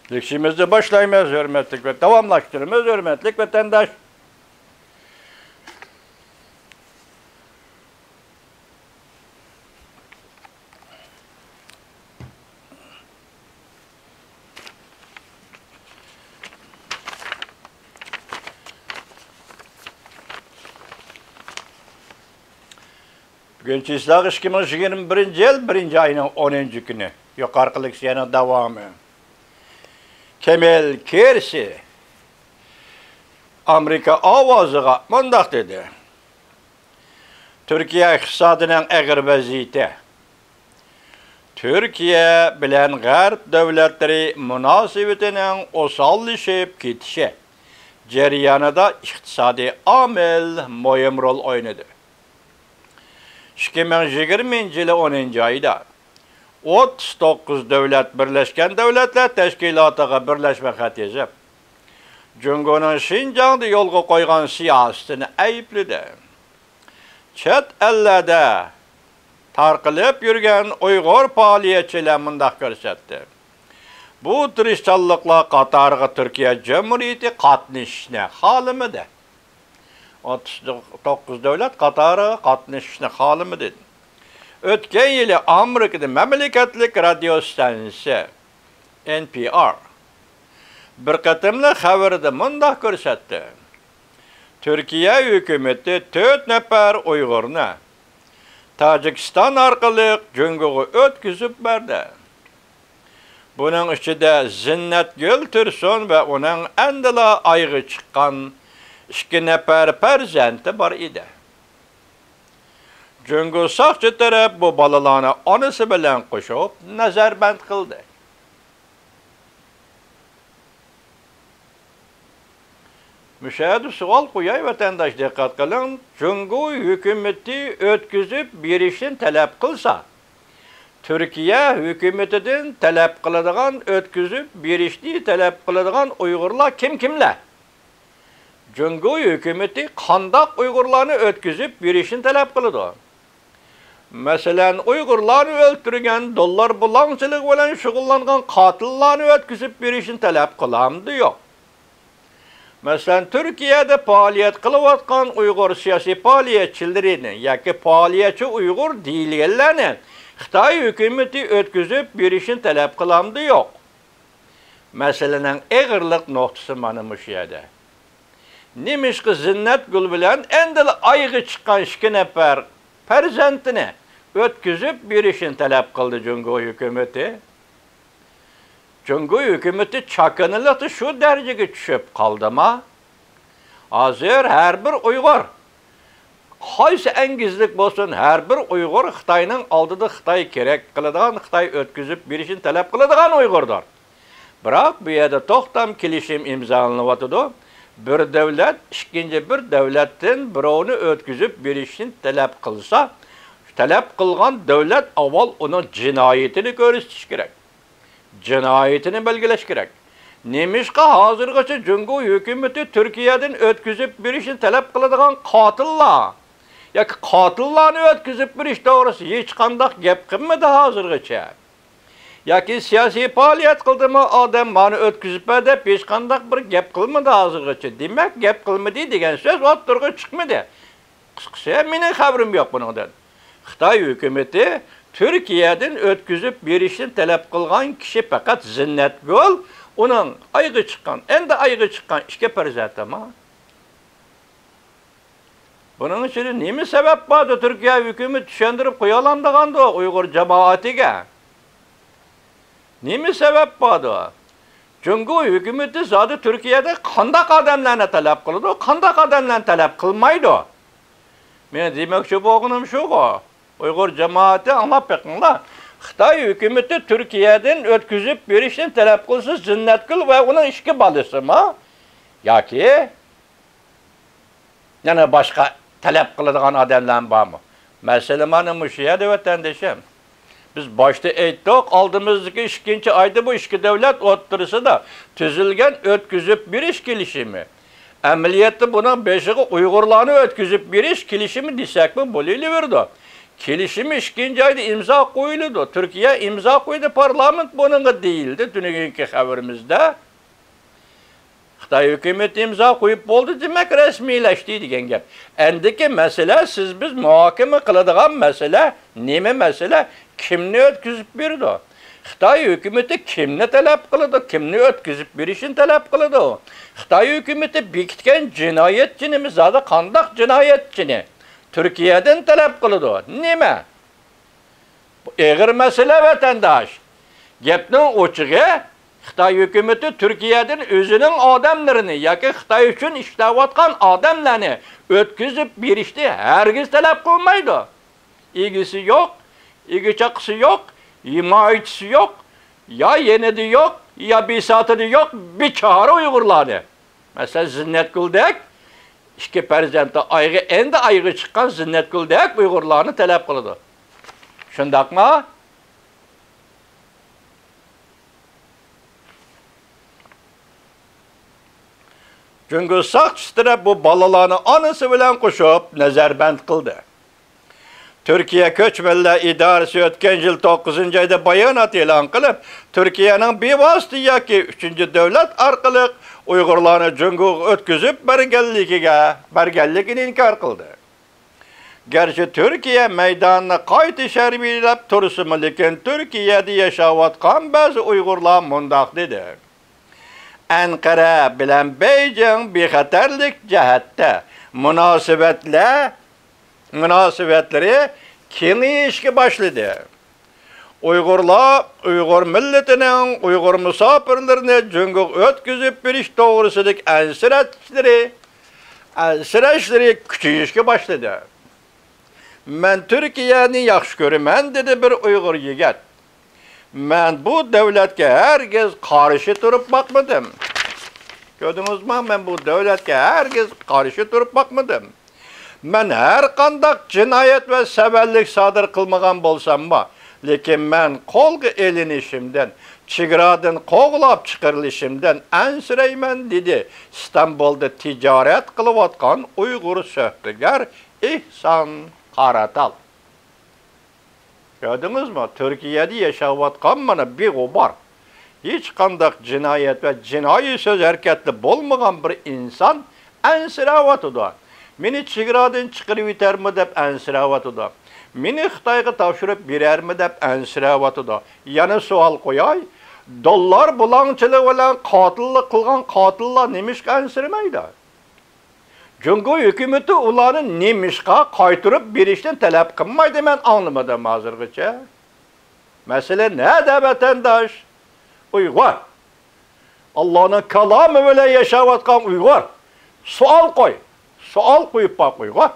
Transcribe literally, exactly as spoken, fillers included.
سۆزلىشىمىزنى باشلايمىز، ھۆرمەتلىك ۋە داۋاملاشتۇرىمىز، ھۆرمەتلىك ۋەتەنداش. بۈگۈن چىسلاق ئىككى مىڭ يىگىرمە بىرىنچى يىل بىرىنچى ئاينىڭ ئونىنچى كۈنى. يۇقىرىقى لېكسىيەنىڭ داۋامى. كېمېل كېرسى ئامېرىكا ئاۋازىغا مۇنداق دېدى: تۈركىيە ئىقتىسادىنىڭ ئېغىر ۋەزىيىتى، تۈركىيە بىلەن غەرب دۆلەتلىرى مۇناسىۋىتىنىڭ ئوساللىشىپ كېتىشى جەريانىدا ئىقتىسادىي ئامىل مۇھىم رول ئوينىدى. ئىككى مىڭ يىگىرمىنچى يىلى ئونىنچى ئايدا ئوتتۇز توققۇز دۆلەت بىرلەشكەن دۆلەتلەر تەشكىلاتىغا بىرلەشمە خەت يېزىپ، جۇڭگونىڭ شىنجاڭدا يولغا قويغان سىياسىتىنى ئەيىبلىدى. چەت ئەللەردە تارقىلىپ يۈرگەن ئۇيغۇر پائالىيەتچىلەر مۇنداق كۆرسەتتى: بۇ تىرىشچانلىقلار قاتارىغا تۈركىيە جۇمھۇرىيىتى قاتنىشىشنى خالىمىدى. ئوتتۇز توققۇز دۆلەت قاتارىغا قاتنىشىشنى خالىمىدى. ئۆتكەن يىلى ئامېرىكىدا مەملىكەتلىك رادىيو ئىستانسىسى، ئېن پى ئار، بىر قېتىملىق خەۋىرىدە مۇنداق كۆرسەتتى: تۈركىيە ھۆكۈمىتى تۆت نەپەر ئۇيغۇرنى تاجىكىستان ئارقىلىق جۇڭگوغا ئۆتكۈزۈپ بەردى. بۇنىڭ ئىچىدە زىننەتگۈل تۇرسۇن ۋە ئۇنىڭ ئەمدىلا ئايىغى چىققان ئىككى نەپەر پەرزەنتى بار ئىدى. جۇڭگو ساقچى تەرەپ بۇ بالىلارنى ئانىسى بىلەن قوشۇپ نەزەربەند قىلدى. مۇشۇ يەردە سوئال قوياي، ۋەتەنداش، دىققەت قىلىڭ. جۇڭگو ھۆكۈمىتى ئۆتكۈزۈپ بېرىشنى تەلەپ قىلسا، تۈركىيە ھۆكۈمىتىدىن تەلەپ قىلىدىغان، ئۆتكۈزۈپ بېرىشنى تەلەپ قىلىدىغان ئۇيغۇرلار كىم كىملەر؟ جۇڭگو ھۆكۈمىتى قانداق ئۇيغۇرلارنى ئۆتكۈزۈپ بېرىشنى تەلەپ قىلىدۇ؟ مەسىلەن، ئۇيغۇرلارنى ئۆلتۈرگەن، دوللار بۇلاڭچىلىقى بىلەن شۇغۇللانغان قاتىللارنى ئۆتكۈزۈپ بېرىشنى تەلەپ قىلامدۇ؟ يوق. مەسىلەن، تۈركىيەدە پائالىيەت قىلىۋاتقان ئۇيغۇر سىياسىي پائالىيەتچىلىرىنى ياكى پائالىيەتچى ئۇيغۇر دېيىلگەنلەرنى خىتاي ھۆكۈمىتى ئۆتكۈزۈپ بېرىشنى تەلەپ قىلامدۇ؟ يوق. مەسىلىنىڭ ئېغىرلىق نۇقتىسى مانا مۇشۇ يەردە. نېمىشقا زىننەتگۈل بىلەن ئەمدىلا ئايىغى چىققان ئىككى نەپەر پەرزەنتىنى ئۆتكۈزۈپ بېرىشنى تەلەپ قىلدى جۇڭگو ھۆكۈمىتى؟ جۇڭگو ھۆكۈمىتى چاكىنىلىقتا شۇ دەرىجىگە چۈشۈپ قالدىما؟ ھازىر ھەر بىر ئۇيغۇر، قايسى ئەڭگۈزلۈك بولسۇن، ھەر بىر ئۇيغۇر خىتاينىڭ ئالدىدا خىتاي كېرەك قىلىدىغان، خىتاي ئۆتكۈزۈپ بېرىشنى تەلەپ قىلىدىغان ئۇيغۇردۇر. بىراق، بۇ يەردە توختام كېلىشىم ئىمزالىنىۋاتىدۇ. بىر دۆلەت ئىككىنچى بىر دۆلەتتىن بىرەۋنى ئۆتكۈزۈپ بېرىشنى تەلەپ قىلسا، تەلەپ قىلغان دۆلەت ئاۋۋال ئۇنىڭ جىنايىتىنى كۆرسىتىشى كېرەك. جىنايىتىنى بەلگىلەش كېرەك. نېمىشقا ھازىرغىچە جۇڭگو ھۆكۈمىتى تۈركىيەدىن ئۆتكۈزۈپ بېرىشنى تەلەپ قىلىدىغان قاتىللار ياكى قاتىللارنى ئۆتكۈزۈپ بېرىش توغرىسىدا ھېچقانداق گەپ قىلمىدى ھازىرغىچە؟ ياكى سىياسىي پائالىيەت قىلدىمۇ ئادەم مانا ئۆتكۈزۈپ بەر دەپ ھېچقانداق بىر گەپ قىلمىدى ھازىرغىچە؟ دېمەك، گەپ قىلمىدى دېگەن سۆز ئوتتۇرىغا چىقمىدى. قىسقىسى، مېنىڭ خەۋىرىم يوق بۇنىڭدىن. خىتاي ھۆكۈمىتى تۈركىيەدىن ئۆتكۈزۈپ بېرىشنى تەلەپ قىلغان كىشى پەقەت زىننەتگۈل، ئۇنىڭ ئايىغى چىققان، ئەمدى ئايىغى چىققان ئىككى پەرزەنتىما؟ بۇنىڭ ئىچىدە نېمە سەۋەب باردۇ؟ تۈركىيە ھۆكۈمىتى چۈشەندۈرۈپ قويالامدىغاندۇ ئۇيغۇر جامائىتىگە؟ نېمە سەۋەب باردۇ؟ جۇڭگو ھۆكۈمىتى زادى تۈركىيەدە قانداق ئادەملەرنى تەلەپ قىلىدۇ، قانداق ئادەملەرنى تەلەپ قىلمايدۇ؟ مېنىڭ دېمەكچى بولغىنىم شۇغۇ، ئۇيغۇر جامائىتى ئاڭلاپ بېقىڭلار. خىتاي ھۆكۈمىتى تۈركىيەدىن ئۆتكۈزۈپ بېرىشنى تەلەپ قىلسا، زىننەتگۈل ۋە ئۇنىڭ ئىككى بالىسىمۇ؟ ياكى يەنە باشقا تەلەپ قىلىدىغان ئادەملەرمۇ بارمۇ؟ مەسىلە مانا مۇشۇ يەردە، ۋەتەندىشىم. بىز باشتا ئېيتتۇق، ئالدىمىزدىكى ئىككىنچى ئايدا بۇ ئىككى دۆلەت ئوتتۇرىسىدا تۈزۈلگەن ئۆتكۈزۈپ بېرىش كېلىشىمى. ئەمەلىيەتتە بۇنىڭ بېشىغا ئۇيغۇرلارنى ئۆتكۈزۈپ بېرىش كېلىشىمى دېسەكمۇ بولۇۋېرىدۇ. كېلىشىم ئىككىنچى ئايدا ئىمزا قويۇلىدۇ. تۈركىيە ئىمزا قويدى، پارلامېنت بۇنىڭغا دېيىلدى تۈنۈگۈنكى خەۋىرىمىزدە. خىتاي ھۆكۈمىتى ئىمزا قويۇپ بولدى، دېمەك، رەسمىيلەشتى دېگەن گەپ. ئەندىكى مەسىلە، سىز بىز مۇھاكىمە قىلىدىغان مەسىلە نېمە مەسىلە؟ كىمنى ئۆتكۈزۈپ بېرىدۇ؟ خىتاي ھۆكۈمىتى كىمنى تەلەپ قىلىدۇ؟ كىمنى ئۆتكۈزۈپ بېرىشنى تەلەپ قىلىدۇ؟ خىتاي ھۆكۈمىتى بېكىتكەن جىنايەتچىنى، زادى قانداق جىنايەتچىنى تۈركىيەدىن تەلەپ قىلىدۇ؟ نېمە؟ بۇ ئېغىر مەسىلە، ۋەتەنداش. گەپنىڭ ئوچۇقى، خىتاي ھۆكۈمىتى تۈركىيەدىن ئۆزىنىڭ ئادەملىرىنى ياكى خىتاي ئۈچۈن ئىشلەۋاتقان ئادەملەرنى ئۆتكۈزۈپ بېرىشنى ھەرگىز تەلەپ قىلمايدۇ. ئىگىسى يوق، ئىگە چاقىسى يوق، ھىمايىچىسى يوق، يا يېنىدا يوق، يا بىساتىدا يوق، بىچارە ئۇيغۇرلارنى. مەسىلەن، زىننەتگۈلدەك ئىككى پەرزەنتى ئايغا، ئەمدى ئايغا چىققان زىننەتگۈلدەك ئۇيغۇرلارنى تەلەپ قىلىدۇ. شۇنداقمۇ؟ جۇڭگو ساقچىسى تەرەپ بۇ بالىلارنى ئانىسى بىلەن قوشۇپ نەزەربەند قىلدى. تۈركىيە كۆچمەنلەر ئىدارىسى ئۆتكەن يىل توققۇزىنچى ئايدا بايانات ئېلان قىلىپ، تۈركىيەنىڭ بىۋاسىتە ياكى ئۈچىنچى دۆلەت ئارقىلىق ئۇيغۇرلارنى جۇڭگوغا ئۆتكۈزۈپ بەرگەنلىكىگە، بەرگەنلىكىنى ئىنكار قىلدى. گەرچە تۈركىيە مەيدانىنى قايتا شەربىيلەپ تۇرسىمۇ، لېكىن تۈركىيەدە ياشاۋاتقان بەزى ئۇيغۇرلار مۇنداق دېدى: ئەنقەرە بىلەن بېيجىڭ بىخەتەرلىك جەھەتتە مۇناسىۋەتلەر، مۇناسىۋەتلىرى كېڭىيىشكە باشلىدى. ئۇيغۇرلار، ئۇيغۇر مىللىتىنىڭ ئۇيغۇر مۇساپىرلىرىنى جۇڭگوغا ئۆتكۈزۈپ بېرىش توغرىسىدىكى ئەنسىرەشلىرى، ئەنسىرەشلىرى كۈچىيىشكە باشلىدى. مەن تۈركىيەنى ياخشى كۆرىمەن، دېدى بىر ئۇيغۇر يىگىت. مەن بۇ دۆلەتكە ھەرگىز قارشى تۇرۇپ باقمىدىم. كۆردىڭىزمۇ؟ مەن بۇ دۆلەتكە ھەرگىز قارشى تۇرۇپ باقمىدىم. مەن ھەر قانداق جىنايەت ۋە سەۋەنلىك سادىر قىلمىغان بولساممۇ، لېكىن مەن قولغا ئېلىنىشىمدىن، چېگرادىن قوغلاپ چىقىرىلىشىمدىن ئەنسىرەيمەن، دېدى ئىستانبۇلدا تىجارەت قىلىۋاتقان ئۇيغۇر سۆھبىگەر ئېھسان قاراتال. كۆردىڭىزمۇ؟ تۈركىيەدە ياشاۋاتقان مانا بىغۇبار، ھېچقانداق جىنايەت ۋە جىنايى سۆز ھەرىكەتتە بولمىغان بىر ئىنسان ئەنسىرەۋاتىدۇ. مېنى چېگرادىن چىقىرىۋېتەرمۇ دەپ ئەنسىرەۋاتىدۇ. مېنى خىتايغا تاپشۇرۇپ بېرەرمۇ دەپ ئەنسىرەۋاتىدۇ. يەنە سوئال قوياي، دوللار بۇلاڭچىلىقى بىلەن قاتىللىق قىلغان قاتىللار نېمىشقا ئەنسىرىمەيدۇ؟ جۇڭگو ھۆكۈمىتى ئۇلارنى نېمىشقا قايتۇرۇپ بېرىشنى تەلەپ قىلمايدۇ، مەن ئاڭلىمىدىم ھازىرغىچە. مەسىلە نەدە، ۋەتەنداش؟ ئۇيغۇر. ئاللانىڭ كالامى بىلەن ياشاۋاتقان ئۇيغۇر. سوئال قوي. سوئال قويۇپ باق، ئۇيغۇر.